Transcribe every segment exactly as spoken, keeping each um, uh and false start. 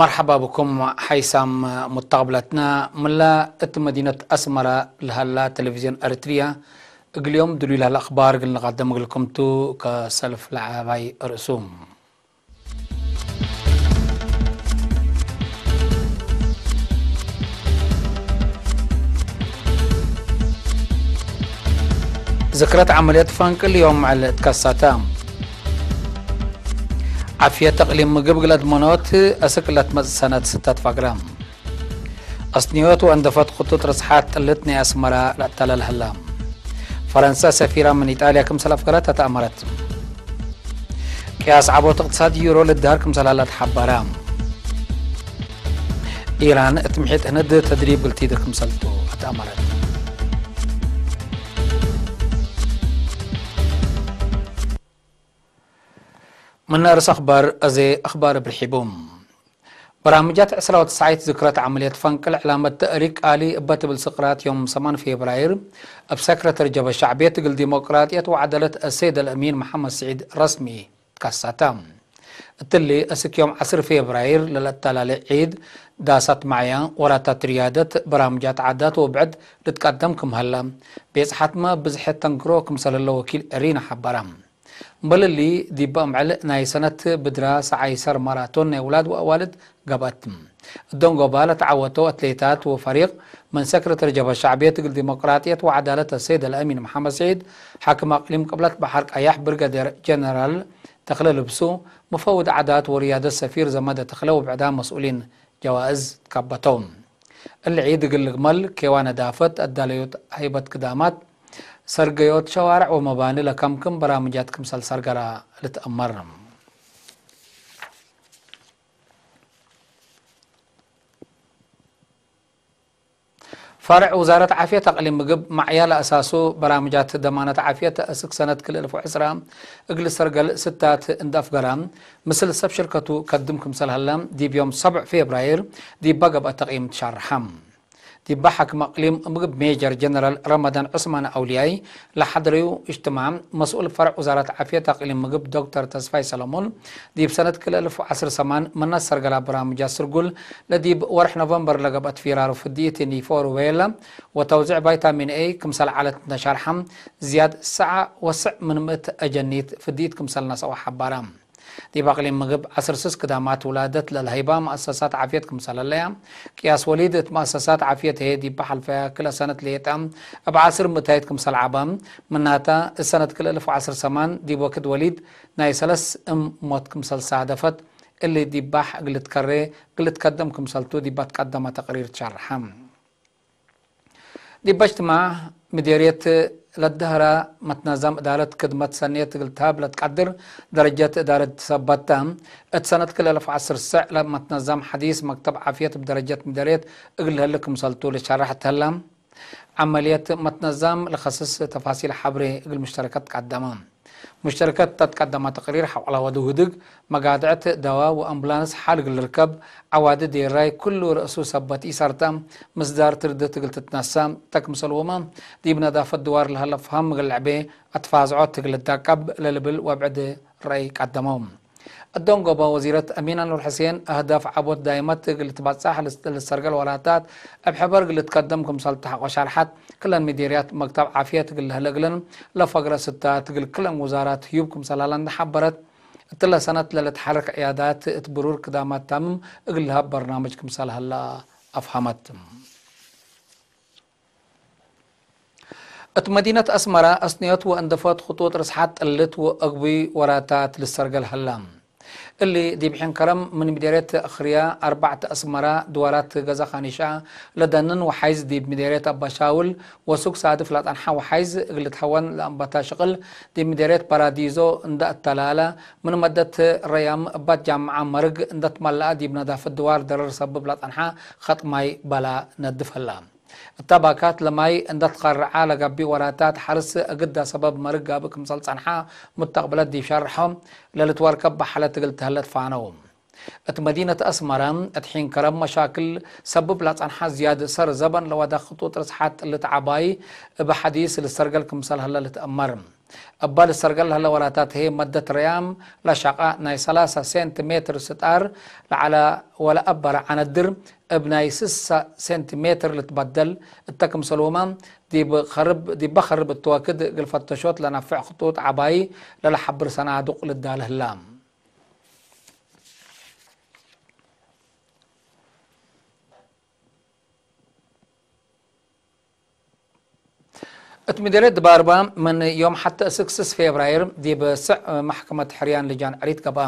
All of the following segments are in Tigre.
መርሐባ ብኩም ሓይሳም ሙተቅብለትና። ምላ እት መዲነት አስመረ ለሀላ ቴሌቪዝዮን ኤረትርያ እግል ዮም ድሉይ ለሀለ አክባር እግል ንቀድም እግልኩም ቱ። ከሰልፍ ለዐባይ ርእሱ። ዝክረት ዐመልየት ፈንቅል ዮም ዕል እትከሰተ። ዓፍየት እቅሊም ምግብ ግለድ መኖት አስክ ለትመጽእ ሰነት ስተት ፈግረ። አስንዮት ወእንደፈት ክጡጥ ርስሓት ጥልት ናይ አስመረ ለአተለል ህለ። ፈረንሰ ሰፊራ ምን ኢጣልያ ክምሰል አፍገረት አትአመረት። ቅያስ ዐቦት እቅትሳድ ዩሮ ልዳር ክምሰል ሀለ ተሐበረ። ኢራን እት ምሒጥ ህንድ ተድሪብ ግልቲድ ክምሰልቱ አትአመረት። ምን አርስ አክባር አዜ አክባር እብ ርሒቡ። በራምጃት ዕስራ ወትስዓይት ዝክረት ዐመልየት ፈንቅል ዕላመት ተእሪክ አሊ እበ ትብል ስቅራት ዮም ሰማን ፌብራይር እብ ሰክረተሪ ጀበ ሸዕብየት እግል ዲሞቅራጥየት ወዐደለት አሰይድ አልአሚን መሐመድ ስዒድ ረስሚ ትከሰተ። እትሊ እስክ ዮም ዐስር ፌብራይር ለለአተላሌ ዒድ ዳሳት መዕያ ወራታት ርያደት በራምጃት ዓዳት ወብዕድ ልትቀደም ክም ሀለ ቤጽሓትመ ብዝሐት ተንክሮ ክምሰል ህለ ወኪል ኤሪና ሐበረ። እምበል እሊ፣ ዲበ እምዕል ናይ ሰነት ብድራ ሰዓይ ሰር ማራቶን ናይ ውላድ ወአዋልድ ገብአት። እዶንጎባ ለተዓወተው አትሌታት ወፈሪቅ ምን ሰክረተሪ ጀብሀት ሸዕብየት እግል ዲሞቅራጥየት ወዐዳለት አሰይድ አልአሚን መሐመድ ስዒድ፣ ሓክም አቅሊም ቅብለት በሐር ቀያሕ ብርገዴር ጀነራል ተክለ ልብሱ፣ ሙፈውድ ዓዳት ወርያደት ሰፊር ዘመደ ተክለ ወብዕዳም መስኡሊን ጀዋእዝ ትከበተው። እሊ ዒድ እግል ልግመል፣ ኬዋ ነዳፈት፣ አዳለዮት ሀይበት ክዳማት፣ ሰርገዮት ሸዋርዕ ወመባኒ ለከምክም በራምጃት ክምሰል ሰርገላ ልትአመር። ፈርዕ ውዛረት ዓፍየት አቅሊም ምግብ መዕያ ለአሳሱ በራምጃት ደማነት ዓፍየት እስክ ሰነት ክልኤ አልፍ ወዕስራ እግል ሰርገል ስታት እንዴ አፍገራ፣ ምስል ሰብ ሽርከቱ ከድም ክምሰል ሀለ፣ ዲብ ዮም ሰብዕ ፌብራይር ዲባ ገብአ ተቅይም ትሻርሐ። ዲባ ሓክም አቅሊም ምግብ ሜጀር ጀነራል ረመዳን ዑስማን አውልያይ ለሐደረዩ እጅትማዕ፣ መስኡል ፈርዕ ውዛረት ዓፍየት አቅሊም ምግብ ዶክተር ተስፋይ ሰለሞን፣ ዲብ ሰነት ክልኤ አልፍ ወዐስር ሰማን ምነ ሰርገላ በራምጃት ስርጉል፣ ለዲብ ወርሕ ኖቨምበር ለገብአት ፊራሩ ፍድኢት ኒፎር ዌለ ወተውዚዕ ቫይታሚን ኤ ክምሰል ዐለት እንተ ሸርሐ፣ ዝያድ ሰዓ ወስዕ ምን ምእት አጀኒት ፍድኢት ክምሰል ነሰኦ ሐበረ። ዲብ አቅሊም ምግብ ዐስር ስስ ክዳማት ውላደት ለልሀይባ መአሰሳት ዓፍየት ክምሰል ህለያ፣ ቅያስ ወሊድ እት መአሰሳት ዓፍየት ህዬ ዲብ ሐልፈያ ክልኤ ሰነት ሌጠ እብ ዐስር ምእታይት ክምሰል ዐበ። ምናተ፣ እት ሰነት ክልኤ አልፍ ወዐስር ሰማን ዲብ ወክድ ወሊድ ናይ ሰለስ እም ሞት ክምሰል ሳደፈት፣ እሊ ዲባሕ እግል ልትከሬ እግል ልትከደም ክምሰልቱ ዲብ አትቀደመ ተቅሪር ትሸርሐ። ዲብ እጅትማዕ፣ ምዴርየት ለደህራ መትነዛም እዳረት ክድመት ሰኔት እግል ተሀብ ለትቀድር ደረጀት እዳረት ትሰበት ተ። እት ሰነት ክልኤ አልፍ ወዐስር ሰዕ ለመትነዛም ሐዲስ መክተብ ዓፍየት እብ ደረጀት ምዴርየት እግል ልህሌ ክምሰልቱ ልሸረሕ ተለ። ዐመልየት መትነዛም ለከስስ ተፋሲል ሐብሬ እግል ሙሽተረከት ቀደመ። ሙሽተረከት ተትቀደመ ተቅሪር ሐቆለ ወዱ ህድግ፣ መጋድዕት፣ ደዋ ወአምቡላንስ ሐል እግል ልርከብ፣ ዐዋዲ ዴራይ ኩሉ ረእሱ ሰበት ኢሰርተ፣ ምስዳር ትርድት እግል ትትነሰ፣ ተክምሰልሁመ ዲብ ነዳፈት ድዋር ለሀለ ፈሀም እግል ለዐቤ፣ አትፋዝዖት እግል ልዳቀብ ለልብል ወብዕድ ረአይ ቀደመው። እዶንጎበ ወዚረት አሚን አንወር ሕሴን፣ አህዳፍ ዐቦት ዳይመት እግል ልትበጻሕ ልሰርገል ወራታት እብ ሕበር እግል ልትከደም ክምሰል ተሐቆ ሸርሐት። ክለን ምዴርያት መክተብ ዓፍየት እግል ለህለ እግለን ለፈግረ ስታት እግል ክለን ውዛራት ህዩብ ክምሰል ሀለ እንዴ ሐበረት፣ እትለ ሰነት ለልትሐረክ ዕያዳት እት ብሩር ክዳማት ታምም እግል ለሀብ በርናምጅ ክምሰል ሀለ አፍሀመት። እት መዲነት አስመረ አስንዮት ወእንደፎት ክጡጥ ርስሓት ጥልት ወአግቡይ ወራታት ልሰርገል ሀለ። እሊ ዲብ ሒን ከረም ምን ምዴርየት አክርያ አርበዕት አስመረ ድዋራት ገዘ ካኒሻ ለደንን ወሓይዝ ዲብ ምዴርየት አባሻውል ወሱግ ሳድፍ ለጸንሐ ወሓይዝ እግል ልትሀወን ለአንበተ ሽቅል ዲብ ምዴርየት ፓራዲዞ እንደ አተላለ ምን መደት ረያም እባት ጃምዓ መርግ እንደ ትመለአ ዲብ ነዳፈት ድዋር ደረር ሰብብ ለጸንሐ ከጥ ማይ በላ ነድፍ ሀለ። እተ ባካት ለማይ እንደ ትከርዐ ለገብእ ወራታት ሐርስ እግዳ ሰበብ መርግ ጋብእ ክምሰል ጸንሐ ሙተቅብለት ዲብ ሸርሖ ለልትወርከብ በሐለት እግል ተህለት ፋነው። እት መዲነት አስመረ እት ሒን ከረም መሻክል ሰብብ ለጸንሐ ዝያድ ሰር ዘበን ለወደ ክጡጥ ርስሓት ጥልት ዐባይ እብ ሐዲስ ልሰርገል ክምሰል ሀለ ልትአመር። እበ ልሰርገል ለህለ ወላታት ህዬ መደት ረያም ለሸቃ ናይ ሰላሳ ሴንቲ ሜትር ስጣር ለዐለ ወለአበረ ዐነድር እብ ናይ ስሳ ሴንቲ ሜትር ልትበደል እተ ክምሰልሁመ ዲብ ኸርብ፣ ዲበ ኸርብ እት ወክድ እግል ፈተሾት ለነፍዕ ክጡጥ ዐባዪ ለለሐብር ሰናዱቅ ልዳለ ህላ። እት ምዴርየት ድባርባ ምን ዮም ሐቴ እስክ ስስ ፌብራይር ዲብ ስዕ መሕከመት ሕርያን ልጃን ዕሪት ገብአ።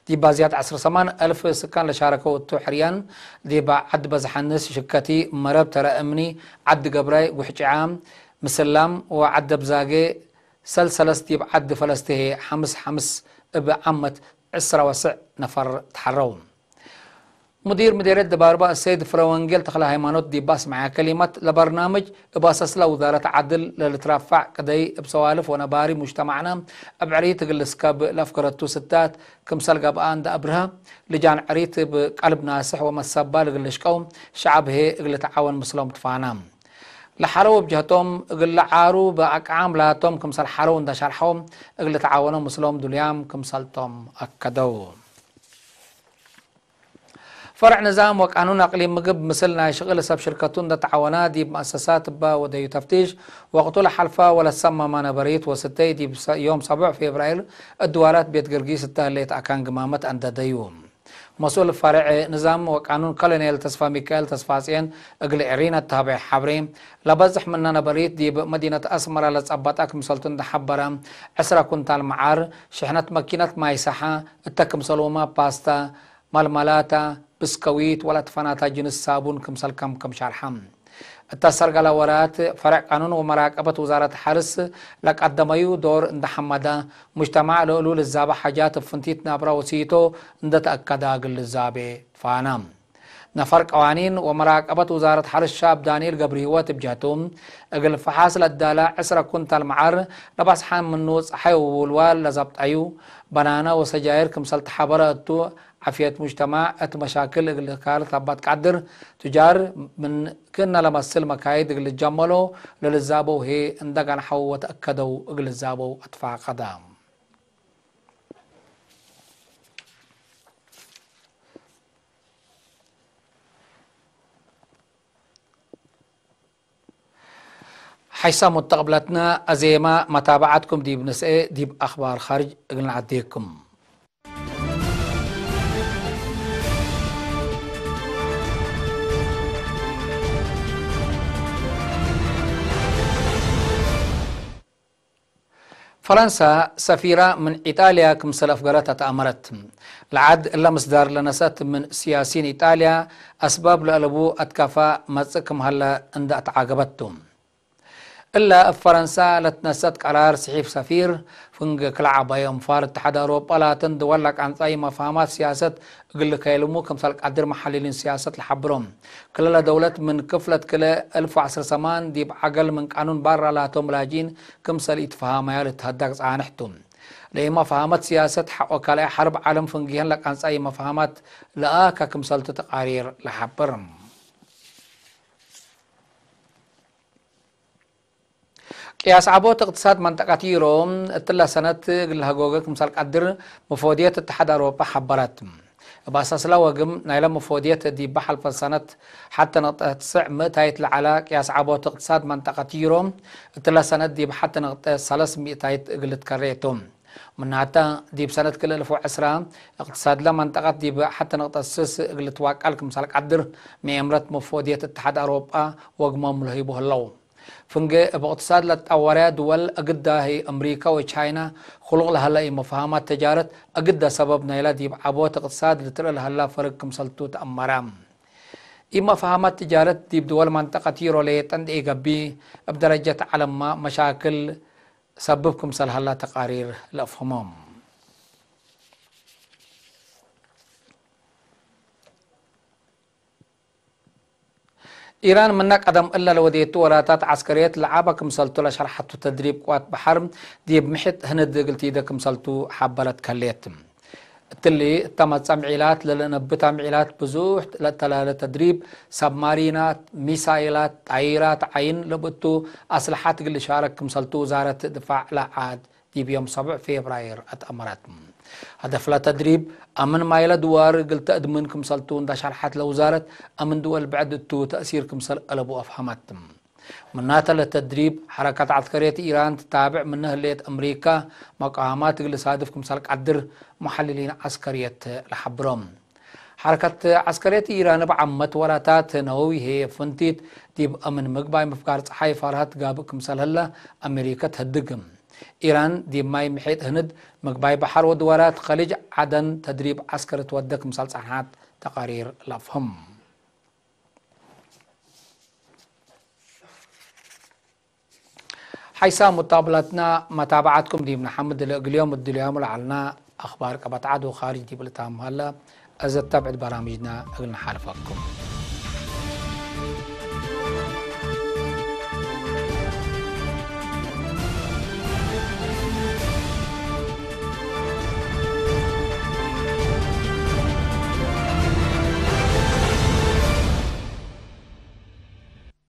ዲብ ባዝያት ዐስር ሰማን አልፍ ስካን ለሻረከው እቱ ሕርያን፣ ዲብ ዐድ በዝሐንስ ሽከቲ፣ መረብ ተረ እምኒ፣ ዐድ ገብራይ፣ ጉሕጭዓ፣ ምስላም ወዐድ ደብዛጌ፣ ሰልሰለስ ዲብ ዐድ ፈለስቲ ህዬ ሐምስ ሐምስ እብ ዓመት ዕስራ ወስዕ ነፈር ተሐረው። ሙዲር ምዴርየት ድባርባ ሰይድ ፍረወንጌል ተክለሃይማኖት ዲብ አስመዐ ከሊመት፣ ለበርናምጅ እብ አሰስለ ውዛረት ዐድል ለልትረፋዕ ቅደይ እብ ሰዋልፍ ወነባሪ ሙጅተማዕነ እብ ዕሪት እግል ልስከብ ለአፍገረቱ ስታት ክምሰል ገብአ እንደ አብርሀ፣ ልጃን ዕሪት እብ ቀልብ ናስሕ ወመሰባል እግል ልሽቀው ሸዐብ ህዬ እግል ልትዓወን ምስሎም ትፋና። ለሐረው እብ ጀህቶም እግል ለዓሩ በአቅዓም ላቶም ክምሰል ሐረው እንደ ሸርሐው፣ እግል ልትዓወነው ምስሎም ዱልያም ክምሰልቶም አከደው። ፈርዕ ንዛም ወቃኑን አቅሊም ምግብ ምስል ናይ ሽቅል ሰብ ሽርከቱ እንደ ተዓወና ዲብ መአሰሳት እበ ወደዩ ተፍቲሽ፣ ወቅቱ ለሐልፈ ወለሰመመ ነበሪት ወስተይ ዲብ ሰ-፣ ዮም ሰቡዕ ፌብራይር እድዋላት ቤት ገርጊስ እተ ህሌት አካን ግማመት አንደደዩ። መስኡል ፈርዕ ንዛም ወቃኑን ኮሎኔል ተስፋ ሚካኤል ተስፋጽዮን እግል ኤሪን አተሀበ ሐብሬ፣ ለበዝሕ ምነ ነበሪት ዲብ መዲነት አስመረ ለጸበጠ ክምሰልቱ እንደ ሐበረ፣ ዕስረ ኩንታል መዓር፣ ሽሕነት መኪነት ማይ ሰሐ፣ እተ ክምሰልሁመ ፓስታ፣ መልመላታ፣ ብስከዊት ወለአትፈናታ ጅንስ ሳቡን ክምሰል ከም ክም ሸርሐ። እተ ሰርገለ ወራት ፈርዕ ቃኑን ወመራቀበት ውዛረት ሐርስ ለቀደመዩ ዶር እንደ ሐመደ፣ ሙጅተማዕ ለእሉ ልዛበ ሓጃት እብ ፍንቲት ናብራ ወሲቶ እንደ ተአከደ እግል ልዛቤ ፋነ። ነፈር ቀዋኒን ወመራቀበት ውዛረት ሐርስ ሻብ ዳንኤል ገብረህይወት እብ ጀህቱ፣ እግል ፈሓስ ለዳለ ዕስረ ኩንታል መዓር ለበጽሐ ምኑ ጸሓይ ወውልዋል ለዘብጠዩ በናና ወሰጃይር ክምሰል ተሐበረ እቱ፣ ዓፍየት ሙጅተማዕ እት መሻክል እግል ካልት አባት ቃድር፣ ቱጃር ምን ክእነ ለመስል መካይድ እግል ልጀመሎ ለልዛበው ህዬ እንደ ገንሐው ወተአከደው እግል ልዛበው አትፋቀደ። ሐይሰ ሙተቅብለትነ አዜመ መታብዐትኩም ዲብ ንስኤ ዲብ አክባር ኻርጅ እግል ነዐዴኩም። ፈረንሳ ሰፊራ ምን ኢጣልያ ክምሰል አፍገረት አትአመረት። ለዐድ እለ ምስዳር ለነሰአት ምን ስያሲን ኢጣልያ አስባብ ለአለቡ አትካፋ መጽእ ክም ሀለ እንደ አትዓገበት ቱ። እለ እብ ፈረንሳ ለትነሰአት ቀራር ስሒብ ሰፊር፣ ፍንጌ ክለ ዐባዩ አንፋር እትሓድ አውሮጳ ላተን ድወል ለቃንጻዩ መፍሀማት ሲያሰት እግል ልከየልሙ ክምሰል ቀድር መሐልሊን ሲያሰት ለሐብሮ። ክለ ለደውለት ምን ክፍለት ክለ አልፍ ወዐስር ሰማን ዲብ ዐገል ምን ቃኑን ባራ ላቶም ላጂን ክምሰል ኢትፈሀመያ ልትሀደግ ጻንሕ ቱ። ለኢመፍሀመት ሲያሰት ሐቆ ካልኣይ ሐርብ ዓለም ፍንጌሀን ለቃንጻዩ መፍሀማት ለአከ ክምሰልቱ ተቃሪር ለሐብር። ቅያስ ዐቦት እቅትሳድ መንጠቀት ዩሮ እትለ ሰነት እግል ለሀጎገ ክምሰል ቀድር መፎድየት እትሓድ አውሮጳ ሐበረት። እብ አሳስለ ወግም ናይለ መፎድየት ዲብ ሐልፈት ሰነት ሐቲ ንቅጠ ትስዕ ምእታይት ለዐለ ቅያስ ዐቦት እቅትሳድ መንጠቀት ዩሮ እትለ ሰነት ዲብ ሐቲ ንቅጠ ሰለስ ሚእታይት እግል ልትከሬ ቱ። ምናተ፣ ዲብ ሰነት ክልኤ እልፍ ወዐስራ እቅትሳድለ መንጠቀት ዲብ ሐቲ ንቅጠ ስስ እግል ልትዋቀል ክምሰል ቀድር ምኤምረት መፎድየት እትሓድ አውሮጳ ወግሞም ለህይቡ ህለው። ፍንጌ እብ እቅትሳድ ለትጠወረ ድወል አግዳ ህይ አምሪከ ወቻይና ክሉቅ ለሀለ ኢመፍሀማት ተጃረት አግዳ ሰበብ ናይለ ዲብ ዐቦት እቅትሳድ ልትርእ ለሀለ ፈርግ ክምሰልቱ ተአመረ። ኢመፍሀማት ትጃረት ዲብ ድወል መንጠቀት ዩሮ ሌጠ እንዴ ኢገብእ፣ እብ ደረጀት ዐለምመ መሻክል ሰብብ ክምሰል ሀላ ተቃሪር ለአፍህሞም። ኢራን ምነ ቀደም እለ ለወዴቱ ወራታት ዐስከርየት ለዐበ ክምሰልቱ ለሸርሐቱ ተድሪብ ቅዋት በሐር ዲብ ምሕጥ ህንድ እግል ቲደ ክምሰልቱ ሐበረት ከሌት። እትሊ እተ መጸ ምዒላት ለልእነብት አምዒላት ብዙሕ ለተላለ ተድሪብ፣ ሰብማሪናት፣ ሚሳይላት፣ ጣይራት ዓይን ለብእቱ አስለሓት እግል ልሻረክ ክምሰልቱ ውዛረት ድፋዕ ለዓድ ዲብ ዮም ሰብዕ ፌብራይር አትአመረት። ሀደፍ ለተድሪብ፣ አምን ማይለ ድዋር እግል ተአድምን ክምሰልቱ እንዳ ሸርሐት ለውዛረት አምን ድወል ብዕድ እቱ ተእሲር ክምሰል አለቡ አፍሀመት። ምናተ ለተድሪብ፣ ሐረከት ዐስከርየት ኢራን ትታብዕ ምነ ህሌት አምሪካ መቃወማት እግል ሳድፍ ክምሰል ቀድር መሐልሊን ዐስከርየት ለሐብሮም። ሐረከት ዐስከርየት ኢራን እብ ዓመት ወላታት ነወዊ ህዬ ፍንቲት ዲብ አምን ምግባይ ምፍጋር ጸሓይ ፈርሀት ጋብእ ክምሰል ህለ አሜሪከ ትህድግ። ኢራን ዲብ ማይ ምሒጥ ህንድ፣ ምግባይ በሐር ወድወላት ከሊጅ ዐደን ተድሪብ ዐስከሪ ትወደ ክምሰል ጸንሐት ተቃሪር ለአፍህም። ሐይሳም ሙታብላትና መታብዓትኩም ዲብ ነሐምድ ለእግል ዮም እድልያሙ ለዐልና አኽባር ቀበት ዐድ ወኻርጅ ዲብ ልታም ሀለ፣ እዘ ተብዕድ በራምጅና እግል ነሓልፈኩም።